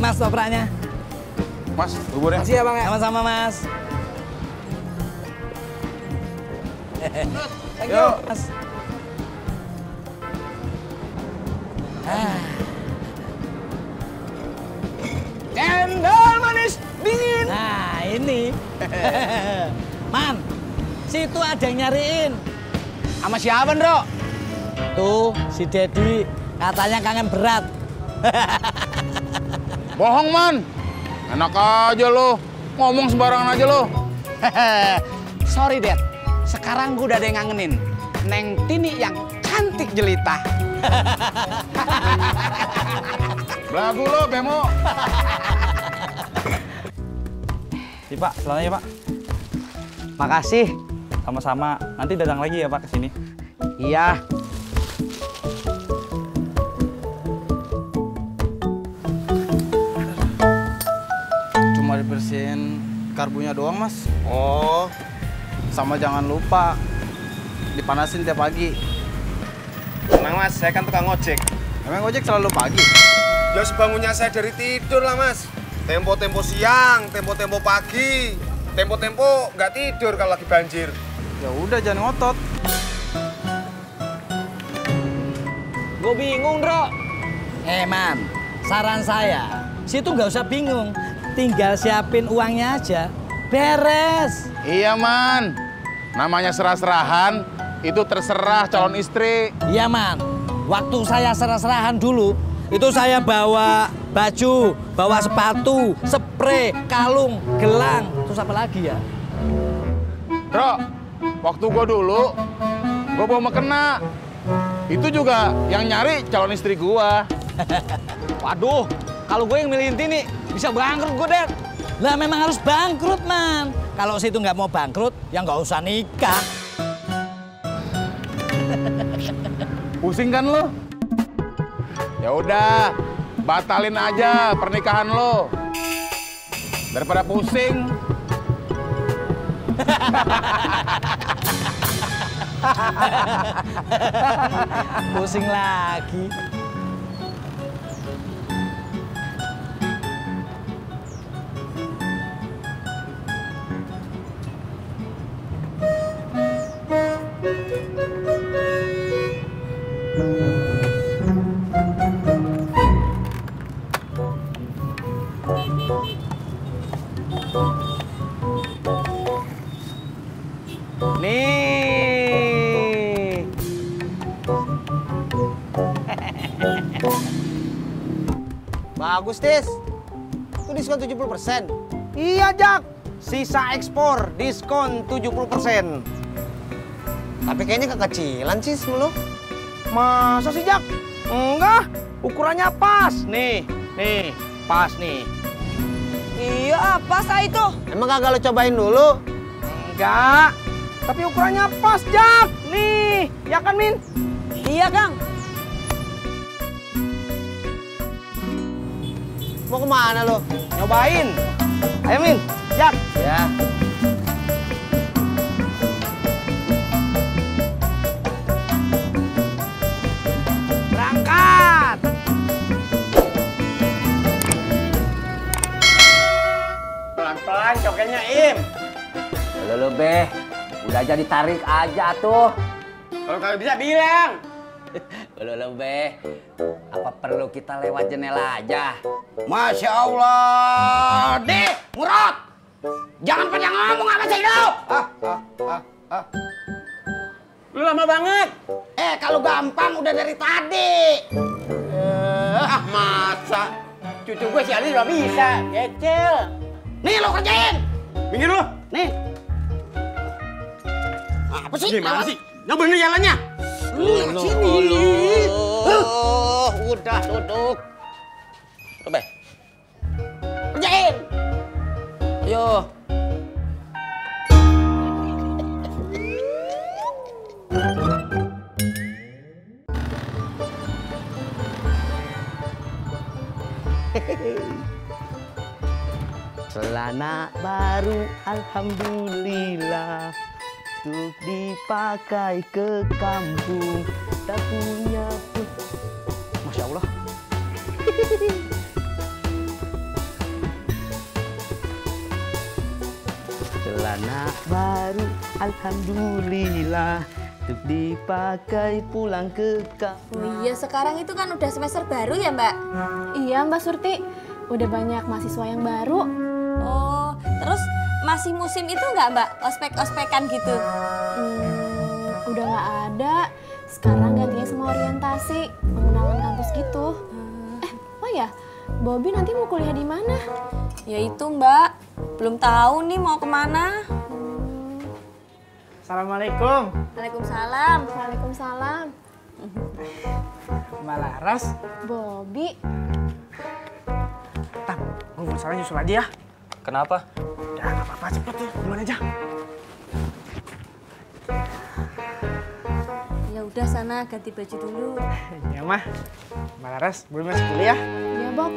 Mas topraknya. Mas, buburnya. Makasih ya Bang. Sama-sama Mas. Thank you, Mas. Cendol manis dingin. Nah, ini. Man, situ ada yang nyariin. Sama siapa, Ndro? Tuh, si Dedi katanya kangen berat. Bohong, Man. Enak aja lo. Ngomong sembarangan aja lo. Sorry, Dad. Sekarang gue udah ada yang ngangenin. Neng Tini yang cantik jelita. Belagu lo, Bemo. Si Pak, selanjutnya Pak. Makasih. Sama-sama. Nanti datang lagi ya Pak ke sini. Iya. Cuma dibersihin karbunya doang, Mas. Oh. Sama jangan lupa dipanasin tiap pagi. Tenang Mas, saya kan tukang ojek. Emang ojek selalu pagi? Ya sebangunnya saya dari tidur lah Mas. Tempo-tempo siang, tempo-tempo pagi, tempo-tempo nggak tidur kalau lagi banjir. Ya udah jangan ngotot. Gue bingung, Bro. Man, saran saya, situ nggak usah bingung. Tinggal siapin uangnya aja. Beres. Iya, Man. Namanya serah-serahan, itu terserah calon istri. Iya, Man. Waktu saya serah-serahan dulu, itu saya bawa baju, bawa sepatu, spray, kalung, gelang. Terus apa lagi ya? Bro, waktu gua dulu, gua bawa mukena. Itu juga yang nyari calon istri gua. Waduh, kalau gue yang milihin Tini, bisa bangkrut gue, Dad. Lah memang harus bangkrut, Man. Kalau situ nggak mau bangkrut, ya nggak usah nikah. Pusing kan lo? Ya udah, batalin aja pernikahan lo. Daripada pusing. Pusing lagi. Nih. Bagus, Tis. Itu diskon 70%. Iya, Jak. Sisa ekspor, diskon 70%. Tapi kayaknya kekecilan sih lu. Masa sih, Jak? Enggak, ukurannya pas. Nih, pas nih. Iya, pas lah itu. Emang kagak lo cobain dulu? Enggak. Tapi ukurannya pas, Jak. Nih, ya kan, Min? Iya, Kang. Mau kemana lo? Nyobain. Ayo, Min. Jak. Ya. Berangkat. Pelan-pelan cokenya Im. Lo Beh, udah jadi tarik aja tuh. Kalau kagak bisa bilang. Lo Beh, apa perlu kita lewat jendela aja? Masya Allah. Deh, Murad. Jangan pada ngomong apa sih lo? Lu lama banget. Kalau gampang udah dari tadi. Masa? Cucu gue si Ali udah bisa. Kecil. Nih lo kerjain. Minggir lu. Nih. Apa sih? Gimana sih? Yang bener jalannya. Sini. Udah duduk. Tuh Beh, Kerjain. ayo. Celana baru, alhamdulillah, untuk dipakai ke kampung. Tak punya pun. Masya Allah. celana baru, alhamdulillah, untuk dipakai pulang ke kampung. Oh iya, sekarang itu kan udah semester baru ya, Mbak? Iya, Mbak Surti. Udah banyak mahasiswa yang baru. Oh, terus masih musim itu nggak, Mbak? Ospek-ospekan gitu? Udah nggak ada. Sekarang gantinya sama orientasi, pengenalan kampus gitu. Oh ya, Bobby nanti mau kuliah di mana? Ya itu, Mbak. Belum tahu nih mau kemana. Assalamualaikum. Waalaikumsalam. Waalaikumsalam. Mbak Laras. Bobby. Tam, gue mau salah nyusul aja ya. Kenapa? Ya nggak apa-apa, cepet ya. Duluan aja. Ya udah sana ganti baju dulu. Ya mah. Mbak Laras, boleh masuk dulu ya? Ya, Bob.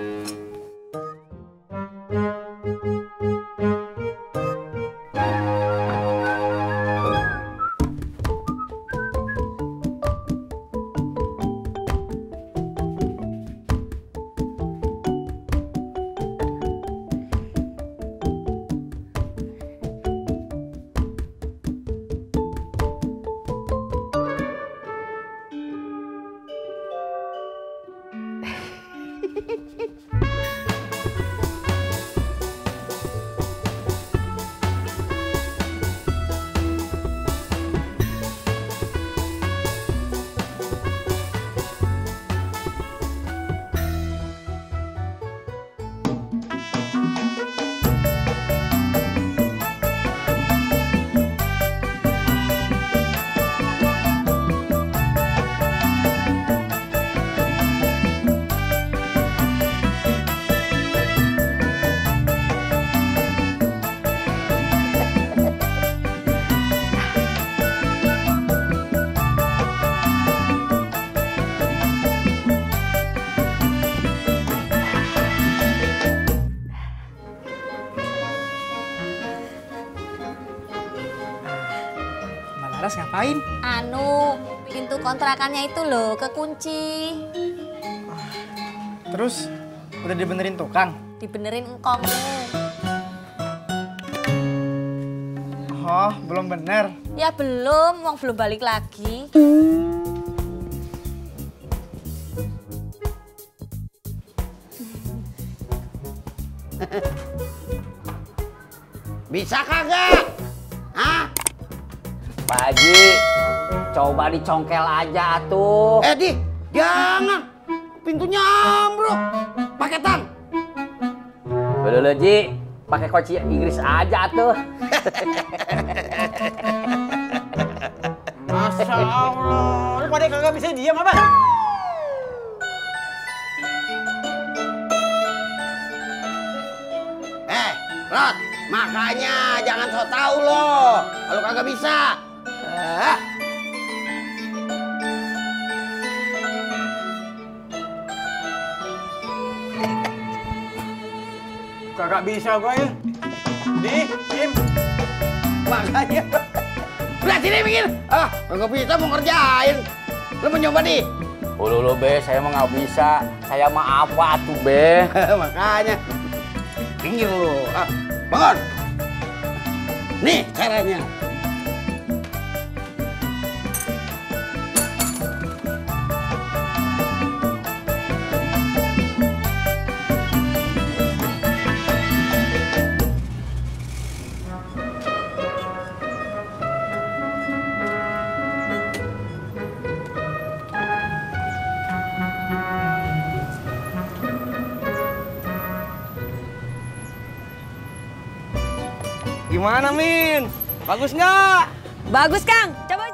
Laras ngapain? Anu, pintu kontrakannya itu loh kekunci. Terus udah dibenerin tukang? Dibenerin engkongmu. Oh, belum bener. Ya belum, wong belum balik lagi. Bisa kagak? Hah? Pak Haji, coba dicongkel aja tuh. Di, jangan. Pintunya ambruk. Paketan. Udah Ji, pakai kunci Inggris aja tuh. Masya Allah, lu pada kagak bisa diam apa? Rod, makanya jangan so tau lo. Kalau kagak bisa. Kagak bisa gue ya. Im. Makanya. Udah sini bikin. Kagak bisa mau ngerjain. Lo mau nyoba nih? Ulu Be, saya mah nggak bisa. Saya mah apa tuh Be? Makanya. Pinggir lu. Bangun. Nih caranya. Gimana, Min? Bagus nggak? Bagus, Kang. Coba